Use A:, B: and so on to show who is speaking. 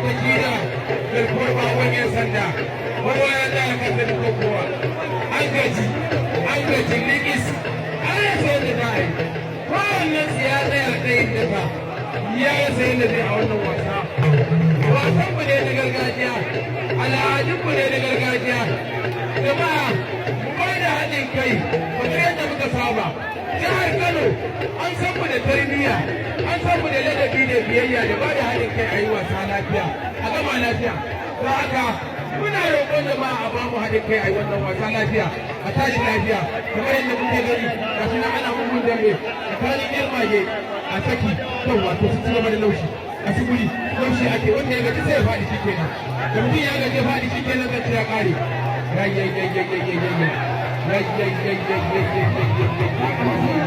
A: Da shi da garkuwar Bakon 'Yan Sanda, kowa ya tsaya kan da kowa. An gaji, an gaji likis, an rasa yadda za a yi. Kowannen su ya tsaya tsayin daka, ya rasa yadda zai a wannan wasa. Wasan mu ne na gargajiya, al'adun mu ne na gargajiya. Jama'a, mu ba da haɗin kai kamar yadda muka saba. Jihar Kano an san mu da tarbiyya, an san mu da ladabi da biyayya da ba da haɗin kai, a yi wasa lafiya, a gama lafiya. Don haka muna roƙon jama'a a ba mu haɗin kai, a yi wannan wasa lafiya, a tashi lafiya. Kamar yadda muke gani, gashi nan ana mugun dambe tsakanin 'Yar Mage. A saki kan wato su ci gaba da laushi a suguri. Laushi ake, wanda ya gaji sai ya faɗi, shikenan. Da mutum ya gaji ya faɗi, shikenan, zai ya ƙare. Ya ya ya ya ya ya ya ya ya ya ya ya ya ya ya ya.